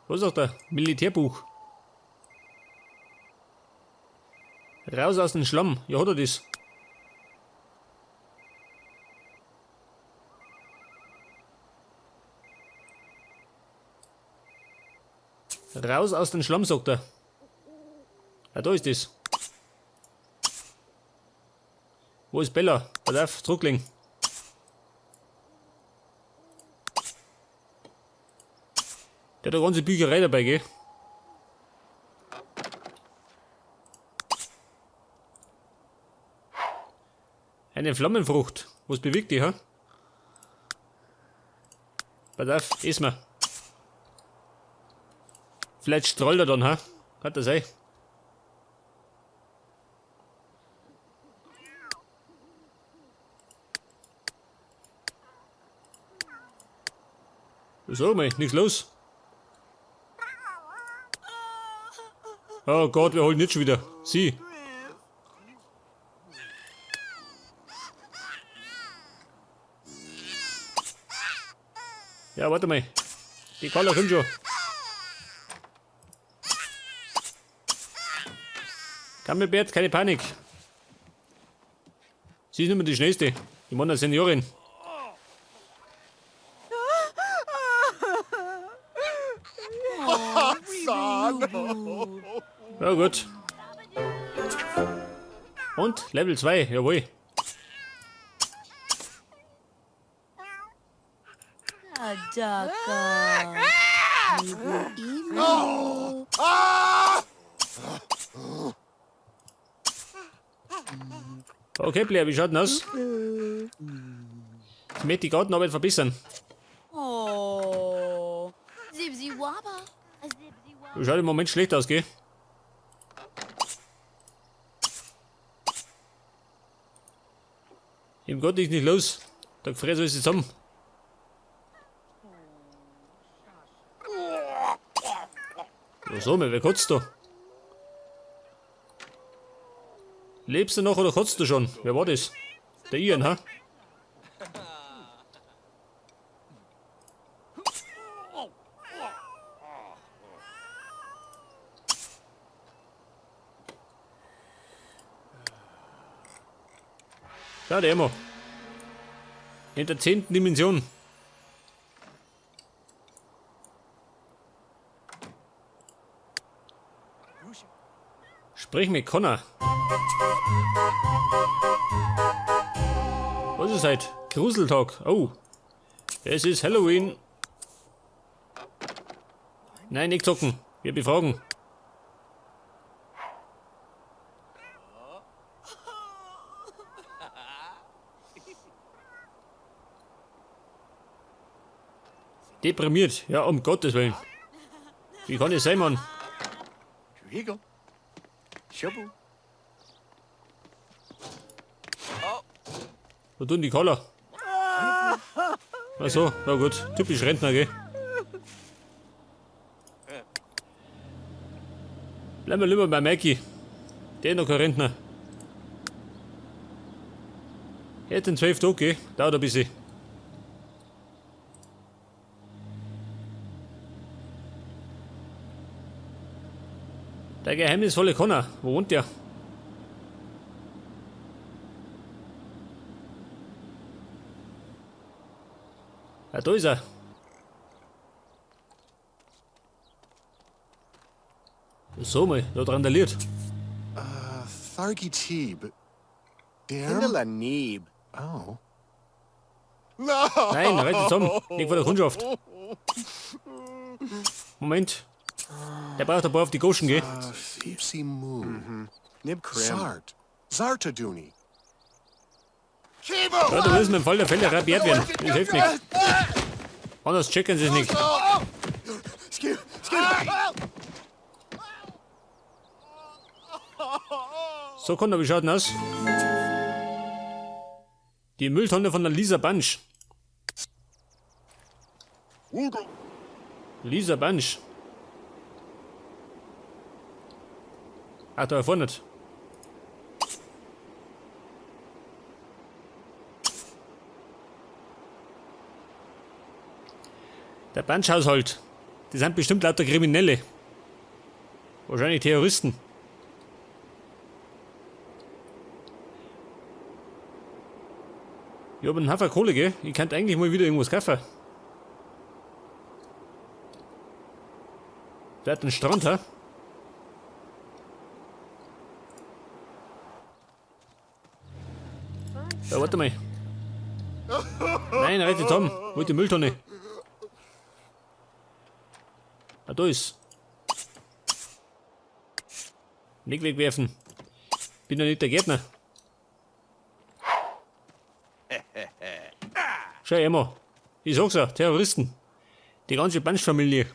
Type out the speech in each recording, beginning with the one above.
Was sagt er? Militärbuch. Raus aus dem Schlamm. Ja, hat er das. Raus aus dem Schlamm, sagt er. Ja, da ist das. Wo ist Bella? Pass auf, zurücklegen. Der hat eine ganze Bücherei dabei, gell? Eine Flammenfrucht. Was bewegt die, ha? Pass auf, iss mal. Vielleicht strahlt er dann, ha? Kann das sein? Sag mal, nichts los. Oh Gott, wir holen jetzt schon wieder. Sie. Ja, warte mal. Die Carla kommt schon. Gammelbert, keine Panik. Sie ist nicht mehr die Schnellste. Ich meine, eine Seniorin. Ja gut. Und Level 2, jawohl. Okay, Blair, wie schaut denn aus? Ich möchte die Gartenarbeit verbessern. Oh. Zibzi waba. Zibzi waba. Schaut im Moment schlecht aus, gell? Im Gott ist nicht los. Da gefriert alles zusammen. Ja, so, wer kotzt da? Lebst du noch oder kotzt du schon? Wer war das? Der Ian, ha? Schau dir immer. In der 10. Dimension. Sprich mit Connor. Was ist heute? Gruseltag. Oh. Es ist Halloween. Nein, nicht zocken. Wir befragen. Deprimiert. Ja, um Gottes Willen. Wie kann das sein, Mann? Riegel. Schubu. Wo tun die Koller? Ach so, na gut. Typisch Rentner, gell? Bleiben wir lieber bei Mikey. Der ist noch kein Rentner. Er hat den 12 Tag, gell? Dauert ein bisschen. Der geheimnisvolle Connor, wo wohnt der? Ja, da ist er. So mal, da randaliert. Thargi Teeb. Derm? Hindela Neeb. Oh. Nein, reiß dich zusammen. Nicht vor der Kundschaft. Moment. Der braucht ein paar auf die Goschen, gell? Fipsi Moo. Nib Krim. Zart. Zartaduni. Ja, da müssen wir im Fall der Fälle rabiat werden. Das hilft nichts. Anders checken sie es nicht. So, Connor, wie schaut denn aus? Die Mülltonne von der Lisa Bunch. Lisa Bunch. Ach, da vorne nicht. Der Bunch-Haushalt. Die sind bestimmt lauter Kriminelle. Wahrscheinlich Terroristen. Ich hab einen Haufen Kohle, gell? Ich könnte eigentlich mal wieder irgendwas kaufen. Vielleicht einen Strand, hä? Ja, warte mal. Nein, rette Tom. Hol die Mülltonne. Ah, da ist. Nicht wegwerfen. Bin ja nicht der Gärtner. Schau, Emma. Ich sag's ja, Terroristen. Die ganze Bunch-Familie.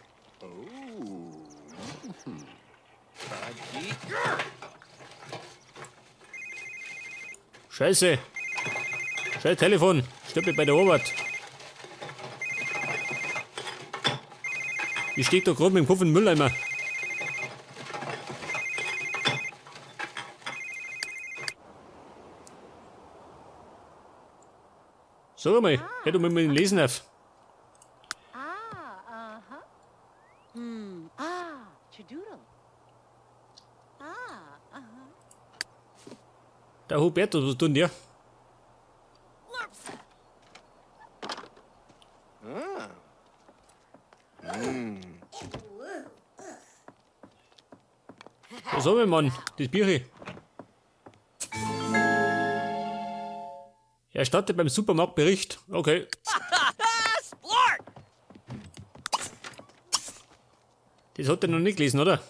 Scheiße. Scheiß Telefon. Stört mich bei der Arbeit. Ich steck da gerade mit dem Kopf in den Mülleimer. Sag mal, hör du mit dem Lesen auf. Ah, aha. Hm, ah, Chadoodle. Ah, aha. Der Hubertus, was tut denn der? Lurps. Was hab ich, Mann? Das Bierchen. Erstatte beim Supermarkt Bericht. Okay. Splort! Das hat er noch nicht gelesen, oder?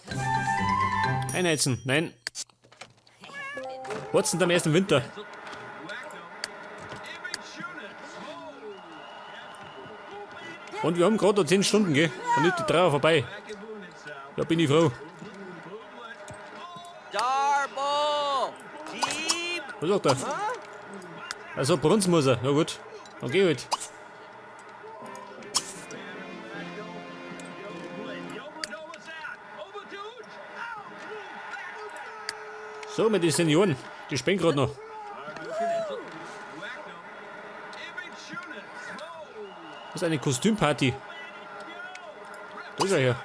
Einheizen, nein. Was denn am ersten Winter? Und wir haben gerade noch 10 Stunden, gell? Und nicht die 3 Uhr vorbei. Da bin ich froh. Darbo! Deep! Was sagt er? Also, Brunz muss er. Na gut. Dann geh halt. So, mit den Senioren. Die spinnen gerade noch. Das ist eine Kostümparty. Da ist er her.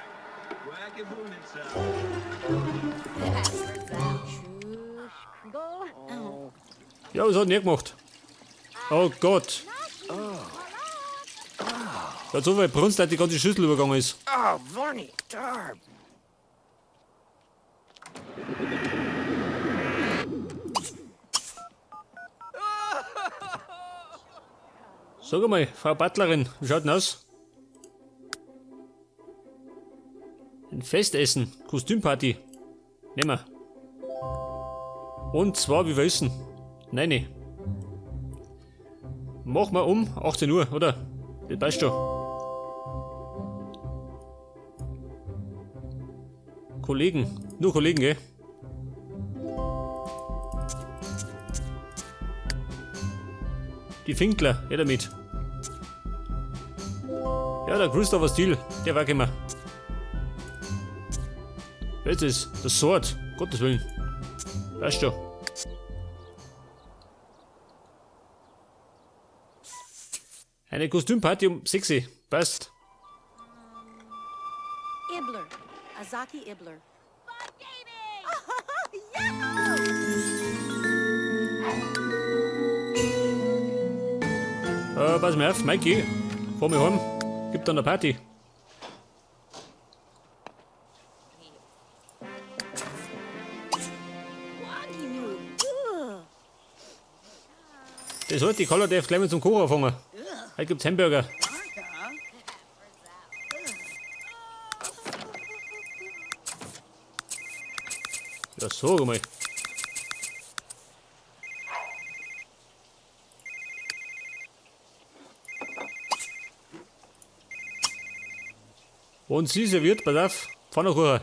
Ja, was hat denn er gemacht? Oh Gott. Er hat so viel Brunst, dass die ganze Schüssel übergegangen ist. Oh, Varney, Darb. Sag einmal, Frau Butlerin, wie schaut denn aus? Ein Festessen, Kostümparty. Nehmen wir. Und zwar, wie wir wissen. Nein, nee. Machen wir um 18 Uhr, oder? Das passt schon. Kollegen. Nur Kollegen, gell? Die Finkler, her damit. Ja, der Christopher Steele, der war immer. Wer ist das? Das Sword, Gottes Willen. Weißt du. Eine Kostümparty um 6 Uhr. Passt. Ibler. Azaki Ibler. Pass mal auf, Mikey. Fahr mich heim. Gibt dann eine Party. Das heißt, die Carla darf gleich mal zum Kochen anfangen. Heute gibt's Hamburger. Ja, sag mal. Und sie serviert, pass auf, Pfannkuchen.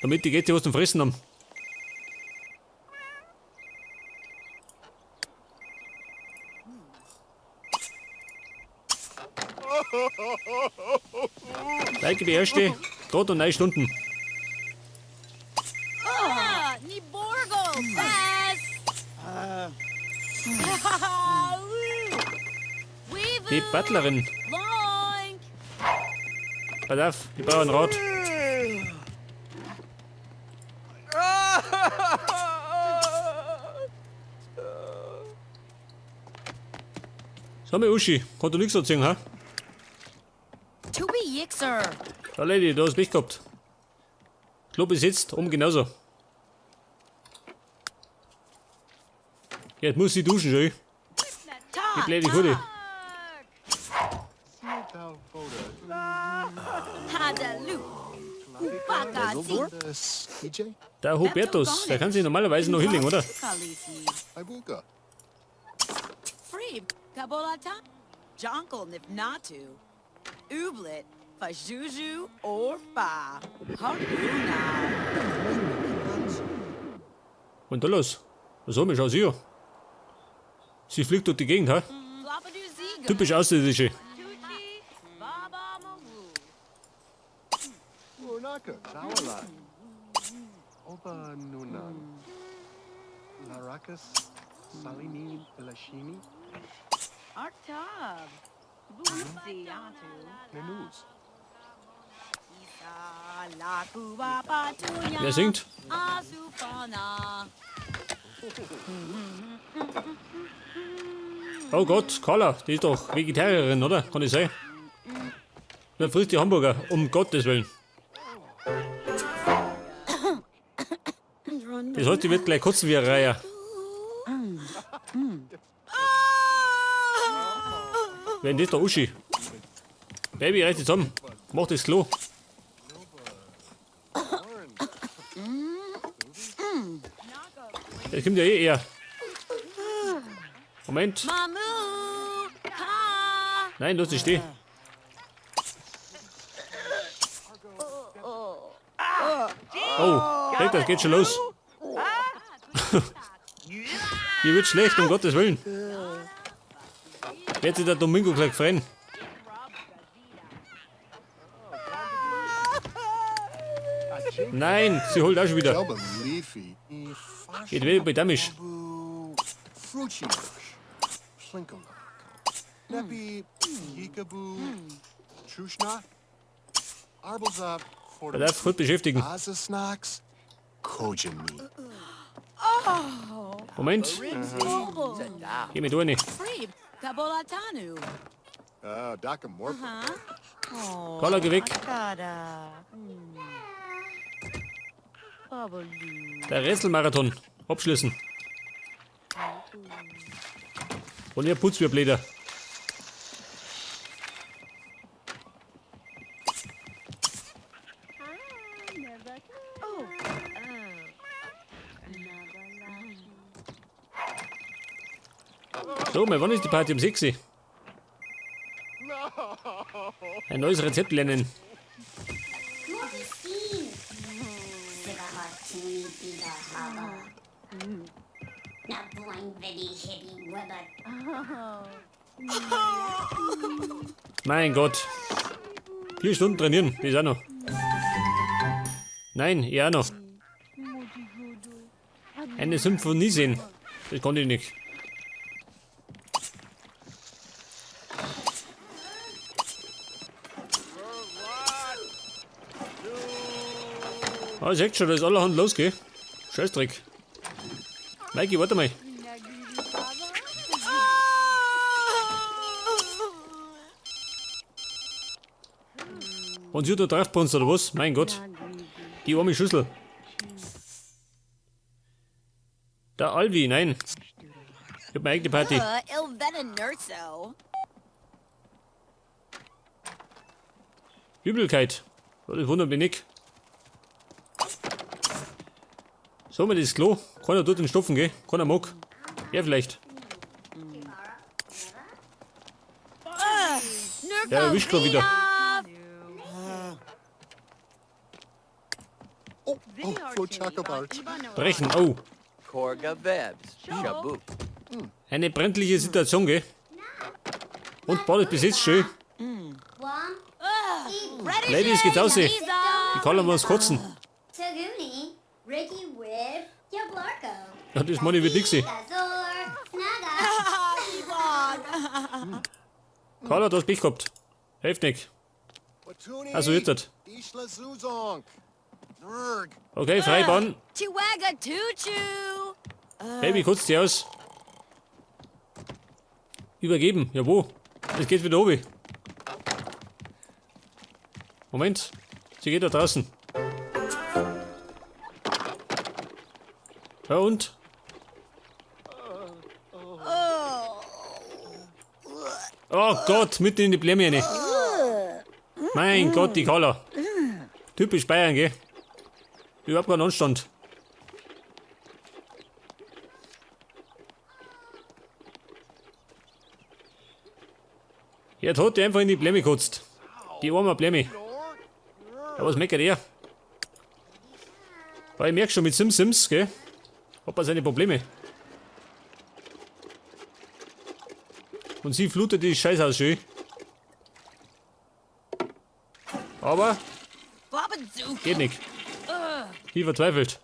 Damit die Gäste was zum Fressen haben. Danke, die erste. Gerade noch 9 Stunden. Ah, Niborgo! Bess! Die Butlerin. Loink! Pass auf, ich brauche ein Rad. Sag mal, Uschi, kann du nichts erzählen, ha? Tubi Yixer. Da, Lady, du hast Pech gehabt. Klo besetzt, oben genauso. Jetzt muss sie duschen, schau. Die blöde Kutte. Der Hubertus, der kann sich normalerweise noch hinlegen, oder? Ibuka. Free Kabolata, Jonkel Nifnatu, Ublit, Fajuju Orfa, Harguna. Und da los? Was haben wir schon sie? Sie fliegt durch die Gegend, ha? Typisch Außerirdische. Baba Mawu. Urnaka. Zawala. Oba Nunan. Larakas. Salini Elashini. Artab. Buziatu. Nenuz. Isa Lakuba Patunya. Wer singt? Asupana. Oh Gott, Carla, die ist doch Vegetarierin, oder? Kann das sein? Wer frisst die Hamburger? Um Gottes Willen. Das heißt, die wird gleich kotzen wie ein Reiher. Wer denn das da, Uschi? Baby, reiß dich zusammen. Mach das Klo. Das kommt ja eh eher. Moment. Mamu. Ha. Nein, lass dich stehen. Oh, hey, das geht schon los. Hier wird schlecht, um Gottes Willen. Wird sich der Domingo gleich freuen. Nein, sie holt auch schon wieder. Delba Leafy. Geht wieder bei Damisch. Fruchi. Plinkolok. Neppy. Yikabu. Trushna. Arbelza. Er darf gut beschäftigen. Azasnox. Kojami. Moment. Geh mir da rein. Free Kabolatanu. Daka Morpho. Carla, geh weg. Kada. Der Rätselmarathon. Abschließen. Und ihr putzt wir Blätter. So, mal, wann ist die Party? Um 6 Uhr? Ein neues Rezept lernen. Mein Gott. 4 Stunden trainieren, das ist auch noch. Nein, ich auch noch. Eine Symphonie sehen. Das konnte ich nicht. Ah, ich seht schon, da ist allerhand los, gell? Scheißdreck. Mikey, warte mal. Und sie hat da drauf bei uns, oder was? Mein Gott. Die arme Schüssel. Der Alvi, nein. Ich hab meine eigene Party. Ilvena Nurso. Übelkeit. Das wundert mich nicht. So, mal das Klo. Keiner tut den Stopfen, gell? Keiner mag. Ja, vielleicht. Ja, erwischt grad wieder. Oh, oh, Flochakabart. Brechen, oh. Korga Vebs. Shabu. Eine brenzliche Situation, gell? Und Bad ist besetzt, schön. Ladies, geht's aus. Die Carla muss kotzen. Ja, das meine ich wird nix sein. Carla, du hast Pech gehabt. Hilft nicht. Tuni. Also jetzt. Ishla Zuzonk. Nurg. Okay, Freibahn. Chiwaga Tuchu. Baby, kotzt sie aus. Übergeben. Ja, wo? Es geht wieder oben. Moment. Sie geht da draußen. Ja und? Oh Gott, mitten in die Blämme rein. Mein Gott, die Carla. Typisch Bayern, gell? Überhaupt kein Anstand. Jetzt hat die einfach in die Blämme gekotzt. Die arme Blämme. Ja, was meckert er? Weil ich merk schon, mit Sim Sims, gell? Hat man seine Probleme. Und sie flutet die Scheiße aus schön. Aber Babazuka. geht nicht. Die verzweifelt.